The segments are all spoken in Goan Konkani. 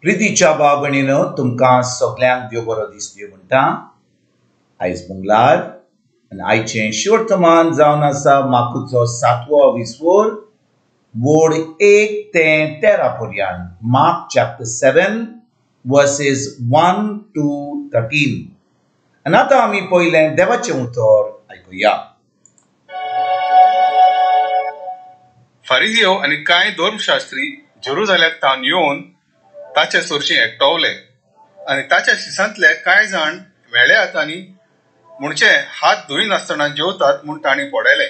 प्रितीच्या भाव भयणीनो, तुमकां सगल्यांक देव बरो दीस दिवं म्हणटा. आयज मंगळार आनी आयचें शिवर्तमान जावन आसा मार्कुचो 7वो विस्वोर वोड 1 ते 13 पर्यंत. Mark chapter 7 verses 1 to 13. आनी आतां आमी पयलें देवाचें उतर आयकुया. फारिजियो आनी कांय धर्मशास्त्री जेरुजालेमाक तावन येवन ताचे सरशीं एकटवले आनी ताच्या शिसांतले कांय जाण मेळे हातांनी म्हणचे हात धुयनासतना जेवतात म्हूण तांणी पडयले.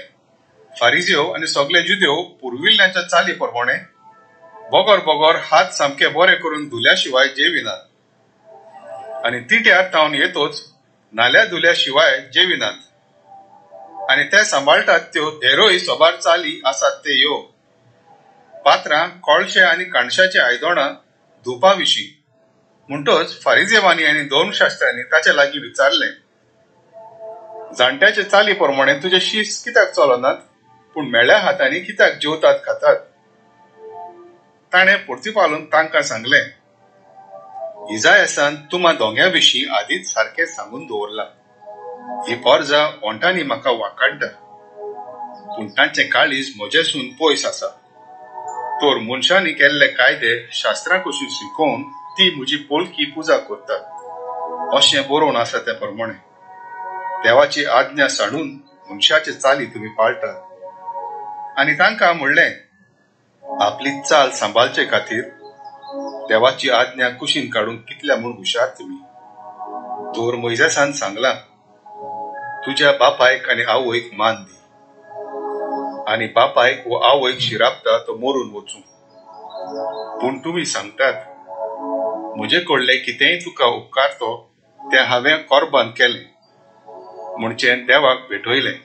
फारिजियो आनी सगळे जुदेव पुर्विल्ल्यांच्या चाली प्रमाणे बगर बगर हात सामके बरे करून धुल्या शिवाय जेविनात आनी तिट्यार तावन येतोच नाल्या धुल्या शिवाय जेविनात आनी ते सांबाळटात त्यो हेरोय सोबार चाली आसात ते ह्यो पात्रां, कोळशे आनी काणशाचे आयदोणां धुवपा विशीं. म्हणटच फारिजेवांनी आनी धर्मशास्त्र्यांनी ताचे लागीं विचारलें, जाणट्याचे चाली प्रमाणे तुजे शीस कित्याक चलनात, पूण मेळ्या हातांनी कित्याक जेवतात खातात? ताणें परतीपालून तांकां सांगलें, इजायासान तुमा दोंग्या विशीं आदींच सारकें सांगून दवरलां, ही पोरजा ओंठांनी म्हाका वाकाडटा, पूण तांचें काळीज म्हजेसून पयस आसा. तर मनशांनी केल्ले कायदे शास्त्रां कशी शिकोवन ती म्हजी पोलकी पुजा करतात, अशें बरोवन आसा त्या प्रमाणे देवाची आज्ञा सांडून मनशाचे चाली तुमी पाळटात. आनी तांकां म्हणलें, आपली चाल सांबाळचे खातीर देवाची आज्ञा कुशीन काडूंक कितल्या म्हूण हुशार तुमी. तर मोयजेसान सांगलां, तुज्या बापायक आनी आवयक मान दी आनी बापायक वो आवयक शिरापता तो मरून वचूं. पूण तुमी सांगतात, म्हजे कडलें कितेंय तुका उपकारतो तें हांवें कोर्बान केलें, म्हणचे देवाक भेटयलें.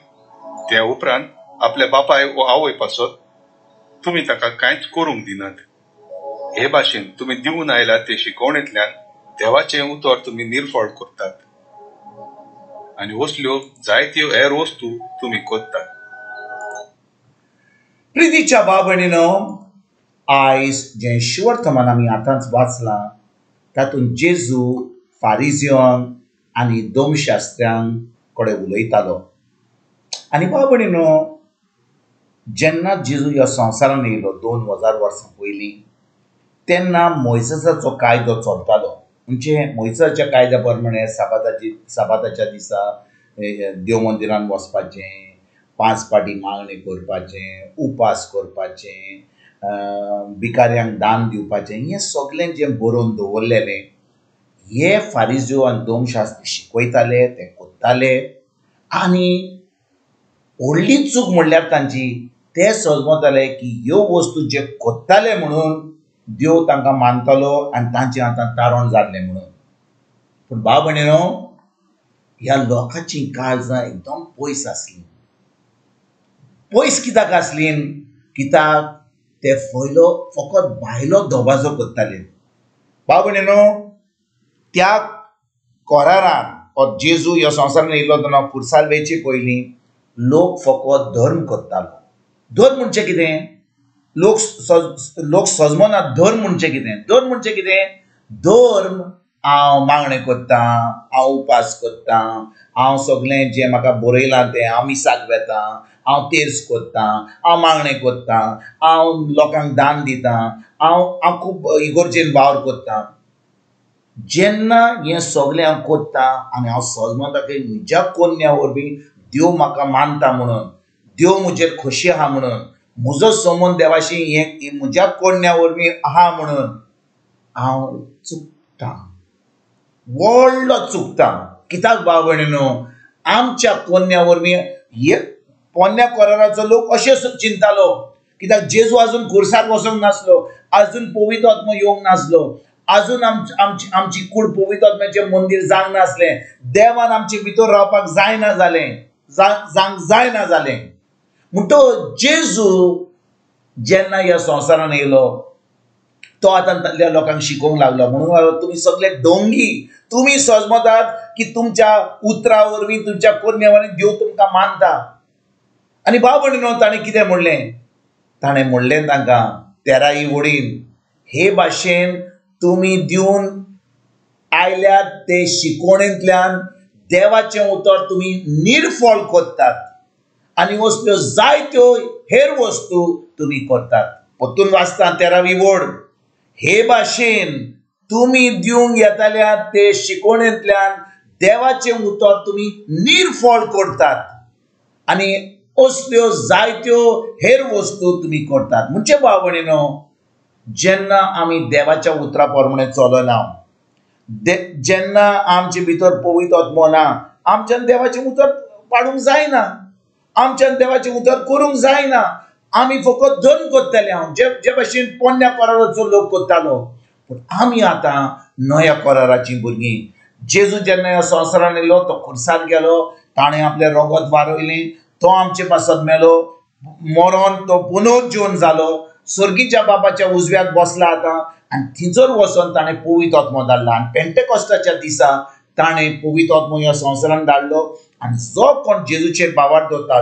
त्या उपरांत आपल्या बापाय वो आवय पासत तुमी ताका कांयच करूंक दिनात. हे भाशेन तुमी दिवन आयला ते शिकवणेंतल्यान देवाचें उतर तुमी निर्फळ करतात आनी असल्यो जायत्यो हेर वस्तू तुमी करतात. प्रितीच्या भाव भयणीनो, आयज जें शिवर्तमान आमी आतांच वाचलां तातूंत जेजू फारिजियांक आनी धर्मशास्त्र्यांक कडेन उलयतालो. आनी भाव भयणीनो, जेन्ना जेजू ह्या संवसारान येयलो 2000 वर्सां पयलीं, तेन्ना मोयजेसाचो कायदो चलतालो. म्हणजे मोयजेसाच्या कायद्या प्रमाणे साबाताच्या दिसा देव मंदिरान वचपाचें, 5 पाटी मागणी करपाचें, उपास करपाचें, भिकाऱ्यांक दान दिवपाचें, हें सगळें जें बरोवन दवरलेलें हे फारिजियो आनी धर्मशास्त्री शिकयताले, ते करताले. आनी व्हडली चूक म्हणल्यार तांची, ते समजताले की ह्यो वस्तू जे करताले म्हणून देव तांकां मानतालो आनी तांचे हातान तारण जाल्लें म्हणून. पूण भाव भयणीनो, ह्या लोकांची काळजां एकदम पयस आसलीं. पयस कित्याक आसली? कित्याक ते पयलो फकत भायलो दबाजो करताले. भाव भयणीनो, त्या कोरारान जेजू ह्या संवसारान येयलो तेन्ना पुरसार वेचे पयलीं लोक फकत धर्म करतालो. धर्म म्हणजे कितें? लोक सजमना धर्म म्हणजे कितें. धर्म म्हणजे कितें? धर्म हांव मागणें करतां, हांव उपास करतां, हांव सगळें जें म्हाका बरयलां तें हांव मिसाक वेतां, हांव तेर्स करतां, हांव मागणें करतां, हांव लोकांक दान दितां, हांव खूब इगर्जेन वावर करतां. जेन्ना हें सगळें हांव करतां आनी हांव सजमता की म्हज्या कोन्या वरवीं देव म्हाका मानता म्हणून, देव म्हजेर खोशी आहा म्हणून, म्हजो संबंद देवाशी हें म्हज्या कोन्या वरवीं आहा म्हणून, हांव चुकतां, व्हडलो चुकतां. कित्याक भाव भयणीनो, आमच्या कोन्या वरवीं हे पोन्न्या कोराराचो लोक अशें चिंतालो. कित्याक जेजू अजून खुर्सार वचोंक नासलो, अजून पवित्र आत्मो येवंक नासलो, अजून आमची कूड पवित्र आत्म्याचें मंदीर जावंक नासलें, देवान आमचे भितर रावपाक जायना जालें, जावंक जायना जालें. म्हणटकच जेजू जेन्ना ह्या संवसारान येयलो तो आतां त्या लोकांक शिकोवंक लागलो. म्हणून तुमी सगळे डोंगी, तुमी सजमतात की तुमच्या उतरा वरवीं, तुमच्या कोरण्या वरवीं देव तुमकां मानता. आनी भाव भयणीनो, ताणें कितें म्हणलें? ताणें म्हणलें तांकां 13 वडीन, हे भाशेन तुमी दिवन आयल्यात ते शिकवणेंतल्यान देवाचें उतर तुमी निर्फळ करतात आनी असल्यो जायत्यो हेर वस्तू तुमी करतात. परतून वाचता 13वी वड, हे भाशेन तुमी दिवंक येताल्या ते शिकवणेंतल्यान देवाचें उतर तुमी निर्फळ करतात आनी असल्यो जायत्यो हेर वस्तू तुमी करतात. म्हणजे भाव भयणीनो, जेन्ना आमी देवाच्या उतरा प्रमाणे चलना, जेन्ना आमचे भितर पवित्र आत्मो ना, आमच्यान देवाचें उतर पाडूंक जायना, आमच्यान देवाचें उतर करूंक जायना. आमी फकत धर्म करतले हांव जे भाशेन पोन्न्या कराराचो लोक करतालो, पूण आमी आतां नव्या कराराचीं भुरगीं. जेजू जेन्ना ह्या संवसारान येयलो तो खुर्सार गेलो, ताणें आपलें रगत वारयलें, तो आमचे पासत मेलो, मरोन तो पुनर्जीवन जालो, स्वर्गीच्या बापाच्या उजव्याक बसला आतां आनी थंयसर वचोन ताणें पवित्र आत्मो धाडला. आनी पेंटेकॉस्टाच्या दिसा ताणें पवित्र आत्मो ह्या संवसारान धाडलो आनी जो कोण जेजूचेर भावार्थ दवरता,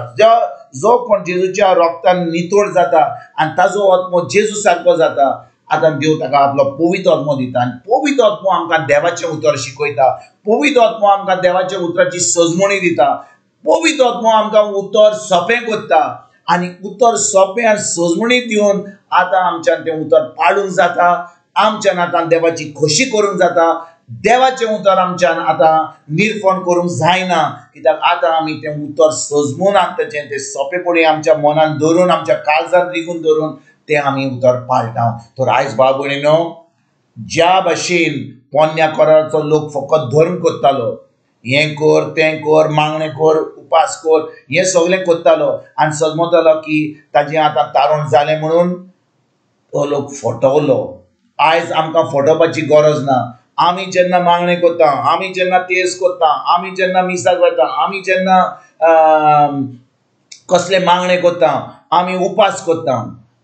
जो कोण जेजूच्या रोगतान नितळ जाता आनी ताजो आत्मो जेजू सारको जाता, आतां देव ताका आपलो पवित्र आत्मो दिता. आनी पवित्र आत्मो आमकां देवाचें उतर शिकयता, पवित्र आत्मो आमकां देवाच्या उतराची सजमणी दिता, पवित्र आत्मो आमकां उतर सोंपें करता आनी उतर सोंपें आनी सजमणी दिवन आतां आमच्यान तें उतर पाळूंक जाता, आमच्यान आतां देवाची खोशी करूंक जाता. देवाचें उतर आमच्यान आतां निर्फण करूंक जायना, कित्याक आतां आमी तें उतर सजमून ताचें तें सोंपेपणी आमच्या मनान धरून, आमच्या काळजान रिगून धरून तें आमी उतर पाळटा. तर आयज भाव भयणीनो, ज्या भाशेन पोन्न्या कराराचो लोक फकत धर्म करतालो, हें कर तें कर, मागणें कर, उपास कर, हें सगळें करतालो आनी सजमतालो की ताजें आतां तारण जालें म्हणून तो लोक फटवलो. आयज आमकां फटोवपाची गरज ना. आमी जेन्ना मागणें करता, आमी जेन्ना तेज करता, आमी जेन्ना मिसाक वता, आमी जेन्ना कसले मागणें करता, आमी उपास करता,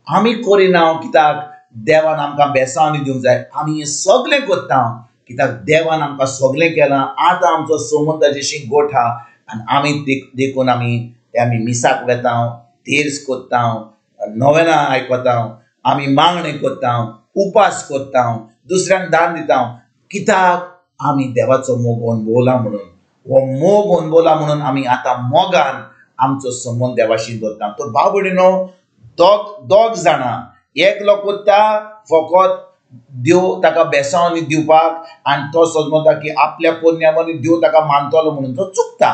आमी करिना कित्याक देवान आमकां बेसांवांनी दिवंक जाय. आमी हें सगळें करता कित्याक देवान आमकां सगळें केलां. आतां आमचो संबंद ताजेशी गोठा आनी आमी देखून आमी मिसाक वता, तेर्स करता, नोवेनां आयकता, आमी मागणें करता, उपास करता, दुसऱ्यांक दान दिता, कित्याक आमी देवाचो मोग अणभवला म्हणून. हो मोग अणभवला म्हणून आमी आतां मोगान आमचो संबंद देवाशी दवरता. तर भाव भयणीनो, दोग जाणां, एकलो करता फकत देव ताका बेसांवांनी दिवपाक आनी तो समजता की आपल्या पुण्यावांनी देव ताका मानतलो म्हणून तो चुकता,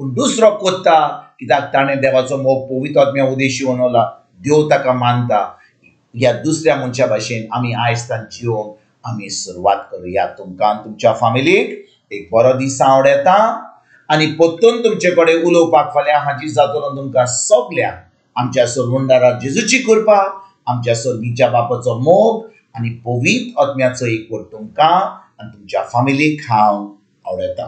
पूण दुसरो करता कित्याक ताणें देवाचो मोग पवित्र आत्म्या उदेशी अणभवला, देव ताका मानता. ह्या दुसऱ्या मनशा भाशेन आमी आयज तान जिवंक आमी सुरवात करुया. तुमकां तुमच्या फामिलीक एक बरो दीस आवडटा आनी परतून तुमचे कडेन उलोवपाक फाल्यां हाजीर जातलो. तुमकां सगळ्यांक आमच्या सरवंडारा जेजूची कृपा, आमच्या स्वर्गीच्या बापाचो मोग आनी पवित्र आत्म्याचो एकवट तुमकां आनी तुमच्या फामिलीक हांव आवडटा.